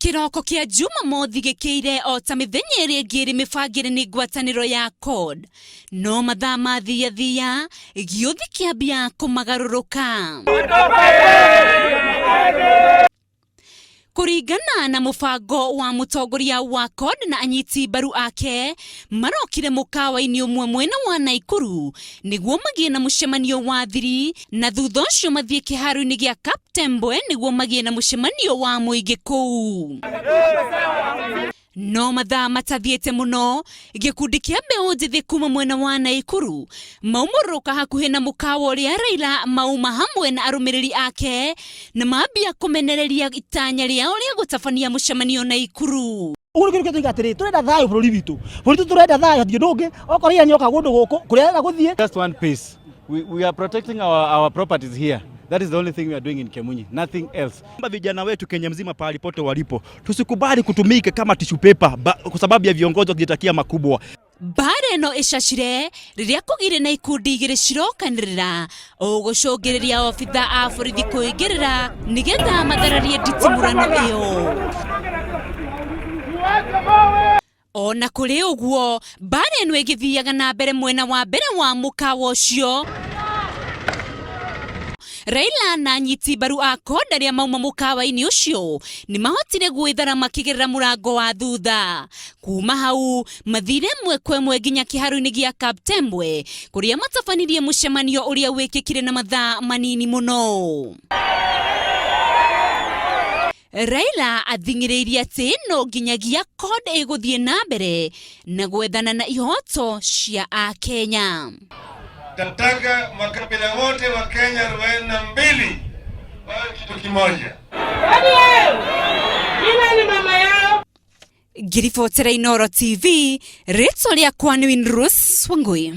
Kĩroko kĩa Jumamothi gĩkĩire o ta mĩthenya ĩrĩa ĩngĩ ĩrĩ mĩbangĩre nĩ ngwatanĩro ya CORD. No mathaa ma thiathia gĩũthi kĩambia kũmagarũrũka. Kũringana na mũbango wa mũtongoria wa CORD na anyiti mbaru ake, marokire mũkawa-inĩ ũmwe mwena wa Naikuru nĩguo magĩe na mũcemanio wa thiri na thutha ũcio mathiĩ kĩharo-inĩ gĩa Kaptembwe nĩguo magĩe na mũcemanio wa mũingĩ kũu. No mathaa matathiĩte mũno, gĩkundi kĩa mbeũ njĩthĩ kuma mwena wa Naikuru maumũrũka hakuhĩ na mũkawa ũrĩa Raila mauma hamwe na arũmĩrĩri ake na mambia kũmenereria itanya rĩao rĩa gũtabania mũcemanio Naikuru. Ũguo nĩkĩo tũiga atĩrĩ, tũrenda thayũ bũrũri witũ. Bũrũri witũ tũrenda thayũ hatirĩ ũndũ ũngĩ. Okorwo Raila nĩoka kũndũ gũkũ, kũrĩa arenda gũthiĩ. Just one peace. We are protecting our properties here. That is the only thing we are doing in Kiamunyi, nothing else. Vijana wetu Kenya mzima pahali pote walipo, tusikubali kutumika kama tissue paper kwa sababu ya viongozi wakijitakia makubwa. Mbara ĩno ĩcacire rĩrĩa kũgire na ikundi igĩrĩ cirokanĩrĩra ũgũcũngĩrĩria obitha a borithi kũingĩrĩra nĩgetha mathararie nditimũrano ĩyo. Ona kũrĩ ũguo, mbara ĩno ĩgĩthiaga na mbere mwena wa mbere wa mũkawa ũcio. Raila na anyiti mbaru a CORD arĩa mauma mũkawa-inĩ ũcio nĩ mahotire gwĩthara makĩgerera mũrango wa thutha. Kuma hau mathire ĩmwe kwa ĩmwe nginya kĩharo-inĩ gĩa Kaptembwe kũrĩa matabanirie mũcemanio ũrĩa wĩkĩkire na mathaa manini mũno. Raila athing'ĩrĩirie atĩ no nginyagia CORD ĩgũthiĩ na mbere na gwethana na ihoto cia Akenya. Nataka makabila wote wa Kenya 42 wawe kitu kimoja. Ngĩribotera Inooro TV, rĩtwa rĩakwa nĩ Winrose Wangui.